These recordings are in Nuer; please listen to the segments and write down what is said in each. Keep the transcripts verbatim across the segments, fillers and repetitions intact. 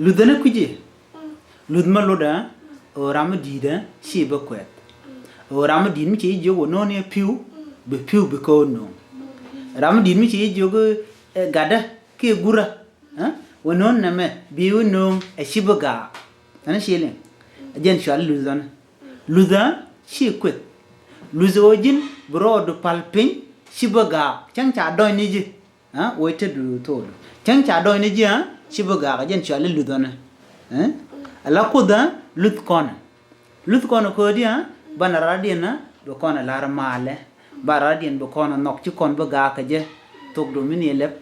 Luth ɛn ɛ kui̱c i̱ luth mä lotdä. Ɣöö ram mi di̱i̱t ɛ ci bä kuɛth. Ɣöö ram mi di̱i̱t mi ci jiök wä no̱o̱ŋ ni ɛ pi̱w, bi pi̱w bi kä wä no̱o̱ŋ. Ram mi di̱i̱t mi ci jiök ɛ gatdä kiɛ gurä, wä no̱o̱ŋ nɛmɛ bi wä no̱o̱ŋ ɛ ci bä gaak. Ɛn ci liŋ ɛ jɛn cuali luth ɔn. Luth ɛ ci kueth. Luth ɣöö ji̱n bi rɔɔdu pal piny ci bä gaak cäŋ ca dɔ̱ny ni ji̱. Wec te du thok du cäŋ ca dɔ̱ny ni ji̱ ci bä gaak ɛ jɛn cuali luth ɔn. Ala kuoth ɛ luth kɔn. Luth kɔn ɛ köödi ɛ banɛ radiɛn ɛ bi kɔn ɛ lar malɛ. Ba radiɛn bi kɔn ɛ nhɔk ci kɔn bä gaak kä jɛ. Thok du mi ni lɛp.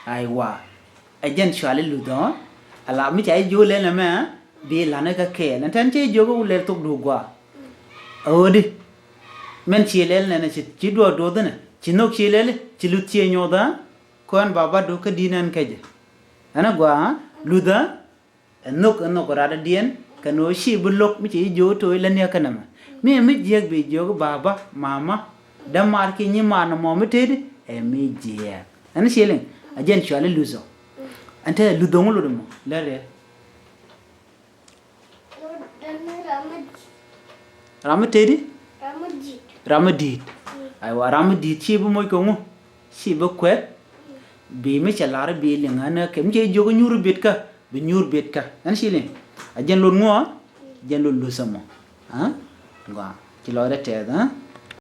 Aiwa. Ɛ jɛn cuali luth ɔ. Ala mi ca ji̱ jiök lɛl ɛmɛ bi la̱n kä kɛɛl ɛn tɛn cɛ jiök ɛ wä lɛl thok du gua. Ɛ ɣöödi. Mɛn ci lɛl nɛn ci duɔɔk duɔth inɛ ci nhök ci lɛl ci luth ci nyuɔth ɛ. Kɔn baba du kä di̱n ɛn kɛ jɛ. Ɛn ɛ gua luth ɛ. Ɛ nhök ɛ nhök rat ɛ diɛn kɛ ni ɣöö ci bi lo̱k mi ci jiök toc lä niɛ kɛ nɛmɛ. Mi ɛ mi jiɛk bi jiök baba mama. Dämaar ki nyi maar ni mɔ mi tëëdi ɛ mi jiɛk. Ɛn ci liŋ a jɛn cuali luth ɔ. Ɛn te luth ɔ ŋu luth mɔ lɛ rɛ. Ram mi tëëdi. Ram mi di̱i̱t. Aiwa ram mi di̱i̱t ci bi moc kɛ ŋu. Ci bi kuɛth. Bi mi cɛ lar bi liŋ ɣän ɛ kɛ mi cɛ jiök nyuur biet kä bi nyuur biet kä. Ɛn ci liŋ a jɛn lot ŋu ɔ. Jɛn lot luth ɛmɔ. Gua ci lɔcdɛ tɛth.